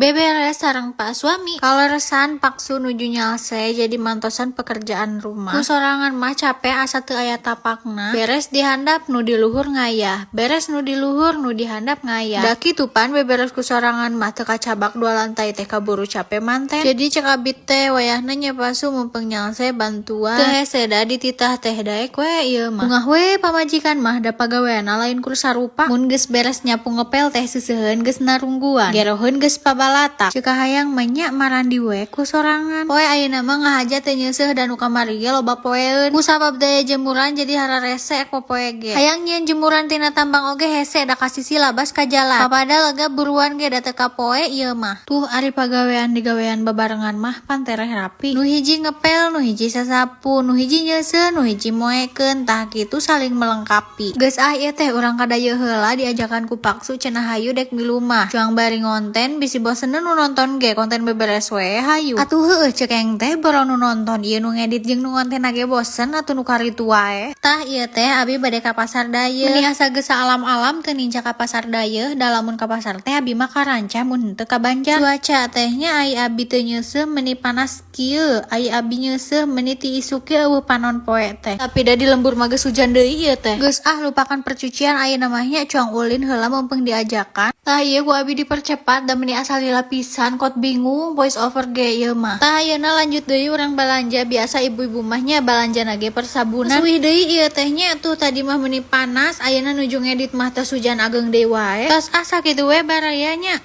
Beberes sareng pak suami. Kaleresan paksu nuju nyalse, jadi mantosan pekerjaan rumah. Ku sorangan mah capek asa teu aya tapakna. Beres di handap, nu di luhur ngayah. Beres nu di luhur, nu di handap ngayah. Da kitu pan beberes ku sorangan mah, teu kacabak dua lantai teh, kaburu capek manten. Jadi cek abi teh wayahna nya, Paksu mumpung nyalse bantuan. Teu hese da dititah teh, daek we ieu mah. Bungah we pamajikan mah, da pagaweanna lain kur sarupa. Mun geus beres nyapu ngepel teh, seuseuheun geus narungguan. Geroheun geus pabalatak. Ceuk kahayang mah nya marandi we ku sorangan. Poe ayeuna mah ngahaja teu nyeuseuh, da nu kamari ge loba poeun. Ku sabab daya jemuran jadi hararese popoe ge. Hayang nyieun jemuran tina tambang oge hese, da kasisi labas ka jalan. Papada lega buruan ge, da teu kapoe ieu mah. Tuh, ari pagawean digawean babarengan mah pan tereh rapi. Nu hiji ngepel, nu hiji sasapu, nu hiji nyeuseuh, nu hiji moekeun, tah kitu saling melengkapi. Geus ah, ieu teh urang ka dayeuh heula, diajakan ku Paksu cenah hayu dek milu mah. Cuang bari ngonten, bisi boseneun nu nonton ge, konten beberes we hayu. Atuh heueuh, ceuk eng teh boro nu nonton, ieu nu ngedit jeung nu ngonten ge bosen atuh nu karitu wae. Tah, ieu teh abi bade ka Pasar Dayeuh. Meni asa geus alam-alam teu nincak ka Pasar Dayeuh, da lamun ka pasar teh abi mah karancah, mun henteu ka Banjar. Cuaca teh nya, ai abi teu nyeuseuh meni panas kieu, ai abi nyeuseuh meni ti isuk ge euweuh panon poe teh. Tapi da di lembur mah geus hujan deui ieu teh. Geus ah, lupakan percucian ayeuna mah nya, cuang ulin heula mumpung diajakan. Tah, ieu ku abi dipercepat, da meni asa lila pisan, kot bingung voice over ge ieu mah. Tah, ayeuna lanjut deui urang balanja, biasa ibu-ibu mah nya balanjana ge persabunan. Suih deui ieu teh nya, tuh tadi mah meni panas, ayeuna nuju ngedit mah tos hujan ageng deui wae. Tos ah, sakitu we baraya nya.